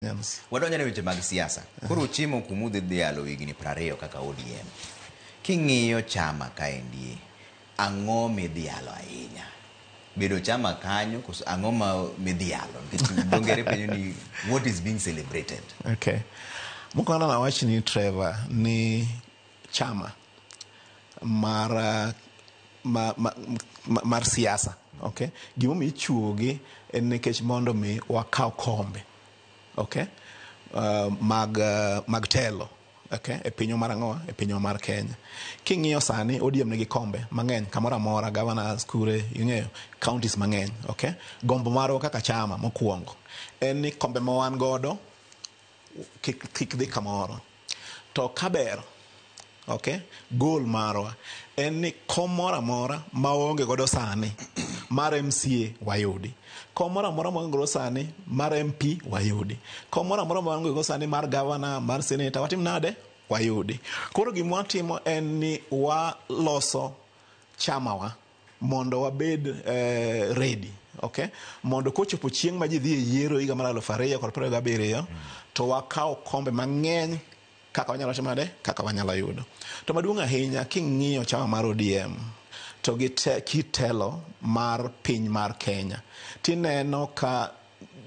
Yes. Wadonjo ne weche mag siasa. Koro uchimo kumudhi dhialo higni 20 kaka ODM. King'iyo chama kaendi, ang'o midhialo ahinya? Bedo chama kanyo koso ang'o ma midhialo? Nikech dho ngere penjo ni what is being celebrated? Okay. Mokwongo nawach ni Trevor ni chama mar ma, ma, ma, mar siasa. Okay? Gimomiyo ichuogi en nikech mondo mi wakaw kombe. Okay? Mag telo. Okay? E pinywa mar ang'owa? E pinywa mar Kenya. King'iyo sani ODM nigi kombe mang'eny kamoro amora, governors, kure, ing'eyo, counties mang'eny. Okay? Gombo marwa kaka chama mokwongo en ni kombe ma wan godo kik dhi kamoro. To kaber, okay, goal marwa en ni kom moro amora ma waonge godo sani mar MCA wayudi. Kom moro amora ma waonge godo sani mar MP wayudi. Kom moro amora ma waonge godo sani mar governor, mar senator, watim nade? Wayudi. Koro gima watimo en ni waloso chamawa mondo wabed ready. Okay? Mondo kochopo chieng' ma ji dhi e yiero higa mar 2027 to wakaw kombe mang'eny kaka wanyalo timo nade? Kaka wanyalo yudo. To maduong' ahinya king'iyo chama mar ODM to gi kit telo mar piny mar Kenya, tineno ka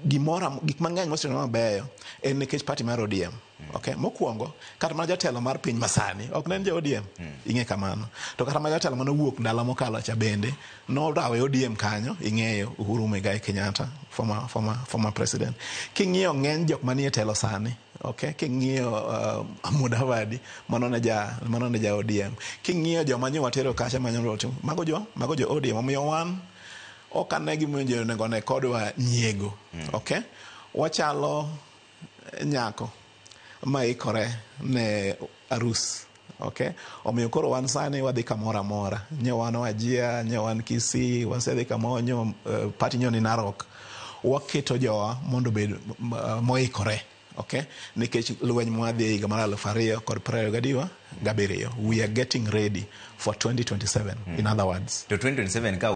gimoro gik mang'eny mosetimore mabeyo en nikech party mar ODM. Okay? Mokwongo, kata mana jatelo mar piny masani ok ne en ja ODM, ing'e kamano. To kata mana jatelo manowuok ndalo mokalo cha bende norawo e ODM kanyo, ing'eyo Uhuru Muigai Kenyatta, former president. King'iyo ng'eny jok manie telo sani, okay? King'iyo Mudavadi, mano ne ja ODM. King'iyo joma nyo watero kacha manyo mago jo ODM. Omiyo wan ok ane gimomiyo onego ne kodwa nyiego. Okay? Wachalo nyako ma ikore ne arus. Okay? Omiyo koro wan sani wadhi kamoro amora. Nyo wan Wajir, nyo wan Kisii, wasedhi kamoro, nyo party nyo ni Narok. Waketo jowa mondo obed moikore. Okay? Nikech lweny mwadhi e higa mar 2027. We are getting ready for 2027, in other words. To 2027 ka